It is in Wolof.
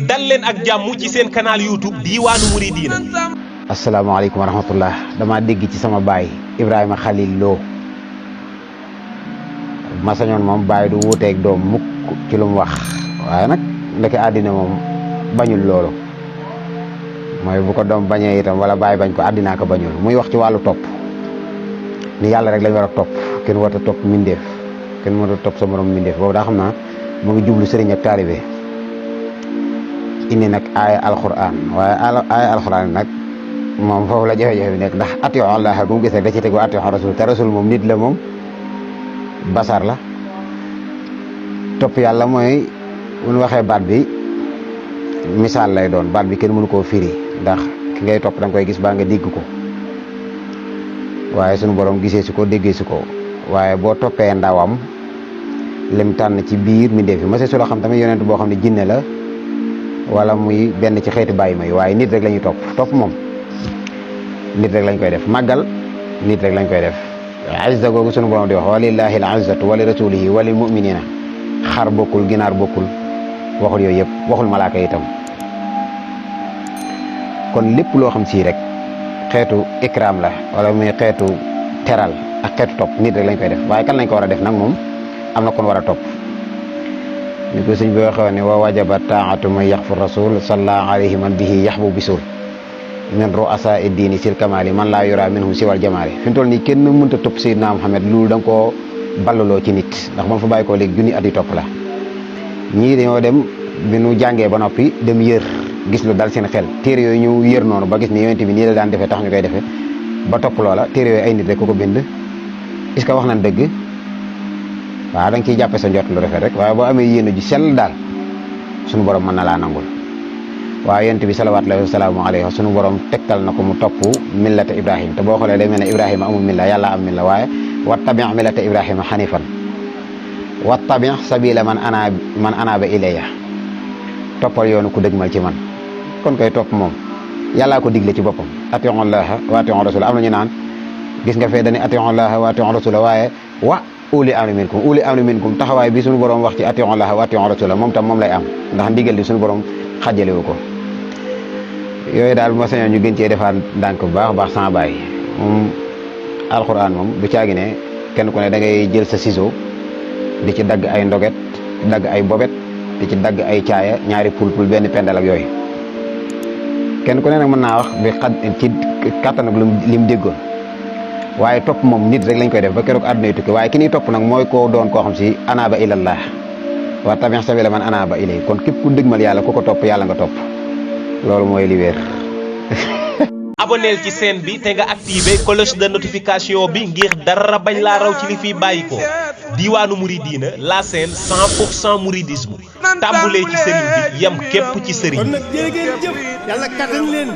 dal leen ak jàmm ci seen canal YouTube Diiwaanu Mouridina. asalaamaaleykum wa rahmatullah dama dégg ci sama baay Ibrahima Khalil Lo ma sañoon moom baay du wuuteeg doom mukk ci lu mu wax waaye nag ndeke àddina moom bañul loolu mooy bu ko doom bañee itam wala baay bañ ko àddinaa ko bañul muy wax ci wàllu topp ni yàlla rek lañ war a topp kenn warut a topp mindeef kenn mënut a topp sa morom mindeef boobu daa xam naa mu ngi jublu sëriñ ak taalibe indi nag aaya alquran waaye aaya alquran nag moom foofu la jafe-jafe bi nekk ndax atiyu Allah bu mu gis rek da ci teg wa atiyu rasul te rasul moom nit la moom basar la topp yàlla mooy bu ñu waxee baat bi misaal lay doon baat bi kenn mënu koo firi ndax ki ngay topp da nga koy gis baa nga dégg ko waaye sunu borom gisee si ko déggee si ko waaye boo toppee ndawam lim tànn ci biir mi ndeefi ma su loo xam tamit yonent boo xam ne jinne la wala muy benn ci xeeti bàyyi may waaye nit rek la ñuy topp moom nit rek lañ koy def màggal nit rek lañ koy def izza googu sunu borom di wax walillahi al izzatu wa li rasulihi wa lil muminina xar bokkul ginaar bokkul waxul yooyu yëpp waxul malaaka itam kon lépp loo xam si rek xeetu ikram la wala muy xeetu teral ak xeetu topp nit rek lañ koy def waaye kan lañ ko war a def nag moom am na kon war a topp ni ko sëñ bi waxee ne wa wajaba taatu man yaxfu rasul salla alayhi man bihi yaxbu bisul min ru'asa ad-dini sil kamali man laa yura minhum siwal jamaali fi mu toll nii kenn mënta topp Seydina Muhammad loolu da nga koo ballaloo ci nit ndax man fa bàyyi koo léegi junni at yi topp la ñii dañoo dem bi nu jàngee ba noppi dem yër gis lu dal seen xel téere yooyu ñu yër noonu ba gis ne yonent bi nii la daan defee tax ñu koy defee ba topp loola téere yooyu ay nit rek ko bind est-ce que wax nañ dëgg waaw da nga ciy jàppe sa njort lu rafet rek waaye boo amee yéen ju sell daal suñu borom mën na laa nangul waaye yonent bi salawaatullaahi wa salaamu alayhi suñu borom tegtal na ko mu topp millata Ibrahima te boo xoolee day mel ne Ibrahima amul milla yàlla am milla waaye wattabi' millata Ibrahima hanifan wattabi' sabila man anaaba ilayya toppal yoonu ku dëgmal ci man kon koy topp moom yàllaa ko digle ci boppam atii'u llaaha wa atii'u rasuula am na ñu naan gis nga fee dañuy atii'u llaaha wa atii'u rasuula waaye uli amri minkum taxawaay bi suñu borom wax ci atii'u llaaha wa atii'u rasuula moom tam moom lay am ndax ndigal di suñu borom xajalewu ko yooyu daal ma sañoon ñu gën cee defaat ndànk bu baax baax sama baay moom alxuraan moom du caagi ne kenn ku ne da ngay jël sa ciseau di ci dagg ay ndoget dagg ay bobet di ci dagg ay caaya ñaari pul benn pendal ak yooyu kenn ku ne nag mën naa wax bi ci kattan ak lim déggoon waaye topp moom nit rek lañ koy def ba keroog àdduna yi tukki waaye ki ñuy topp nag mooy koo doon koo xam si anaaba ilallah wa tabi' sabila man anaaba ilay kon képp ku dëgmal yàlla ku ko topp yàlla nga topp loolu mooy li wér. aboneel ci chaîne bi te nga activé cloche de notification bi ngir dara bañ laa raw ci li fiy bàyyi ko Diiwaanu Mouridina la chaîne 100% mouridisme tàmbulee ci sëriñ bi yem képp ci sëriñ bi. kon nag jërë ngeen jëf yàlla kattan leen.